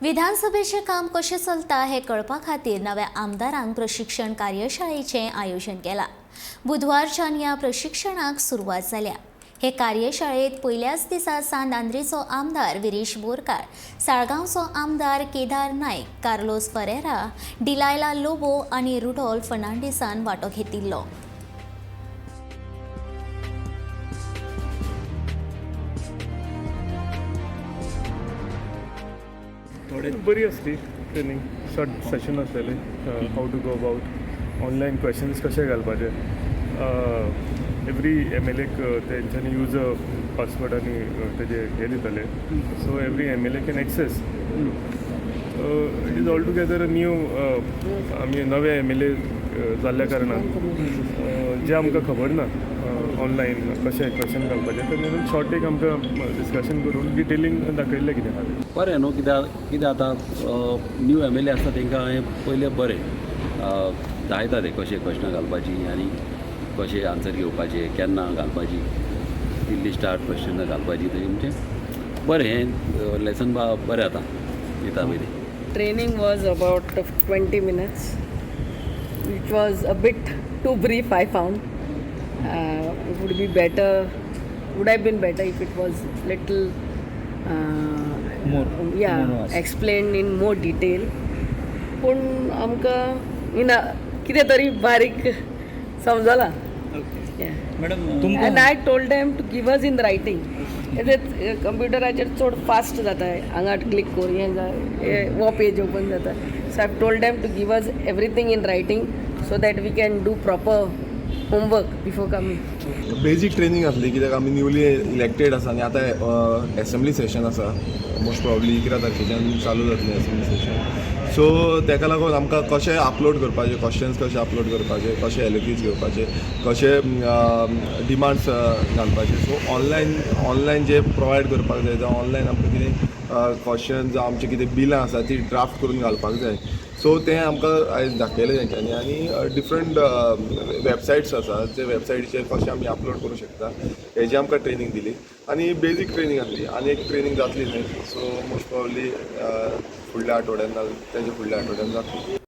विधानसभेचें काम कशें चलता हें कळपा खातीर नव्या आमदारांक प्रशिक्षण कार्यशाळेचें आयोजन केलां. बुधवारच्यान ह्या प्रशिक्षणाक सुरवात जाल्या. हे कार्यशाळेत पयल्याच दिसा सांत आंद्रेचो आमदार विरेश बोरकार, साळगांवचो आमदार केदार नायक, कार्लोस फरेरा, डिलायला लोबो आनी रुडोल्फ फर्नांडीसान वांटो घेतिल्लो. थोडे बरी आसली ट्रेनींग, शॉर्ट सेशन आसलेले, how to go about online questions कशे घालपाचे. एवरी एम एल एक तेंच्यांनी युजर पासवर्ड आनी तेजे हे दितले, so every MLA can access it. Is all together new. आमी नवे एम एल ए जाल्ल्या कारणान जें आमकां खबर ना ऑनलायन कशें क्वेश्चन घालपाचें, तें शॉर्ट एक आमकां डिस्कशन करून डिटेलीन दाखयल्लें कितें आहा तें. बरें न्हू, कित्याक कितें आतां न्यू एम एल ए आसता तांकां हें पयलें बरें दाखयता ते कशें क्वेश्चनां घालपाची आनी कशें आन्सर घेवपाचे, केन्ना घालपाची, कितली स्टार्ट क्वेश्चनां घालपाची. तशें म्हणजे बरें हें लेसन बरें आतां दिता पयलीं. Training was about 20 minutes, which was a bit too brief, I found. It would be better, would have been better if it was little More, yeah, more nuanced. Explained in more detail. पूण आमकां in कितें तरी बारीक समजलां. Yeah. Madam. And I told them to give us in writing. कंप्युटराचेर चड fast जाता, हांगा click करून हें हें हो पेज ओपन जाता. So I told them to give us everything in writing so that we can do proper homework before coming. Basic training आसली, कित्याक आमी न्यूली इलेक्टेड आसा आनी आतां एसेंब्ली सेशन आसा. मोस्ट प्रोबेबली 11 तारखेच्यान चालू जातलें एसेंब्ली सेशन. सो तेका लागून आमकां कशें अपलोड करपाचें, क्वेश्चन्स कशें अपलोड करपाचे, कशें एल ओ क्यूज घेवपाचे, कशे डिमांड्स घालपाचे. सो ऑनलायन जे प्रोवायड करपाक जाय, जावं ऑनलायन आमकां कितें क्वेश्चन जावं आमचें कितें बिलां आसा ती ड्राफ्ट करून घालपाक जाय. सो तें आमकां आयज दाखयलें तेंच्यांनी. आनी डिफरंट वेबसायट्स आसा, जे वेबसायटीचेर कशें आमी अपलोड करूं शकता हेजी आमकां ट्रेनींग दिली. आनी बेजीक ट्रेनींग आसली आनी एक ट्रेनींग जातली न्हय. सो मोस्ट प्रोबेबली फुडल्या आठवड्यान ना तेजे फुडल्या आठवड्यान जातली.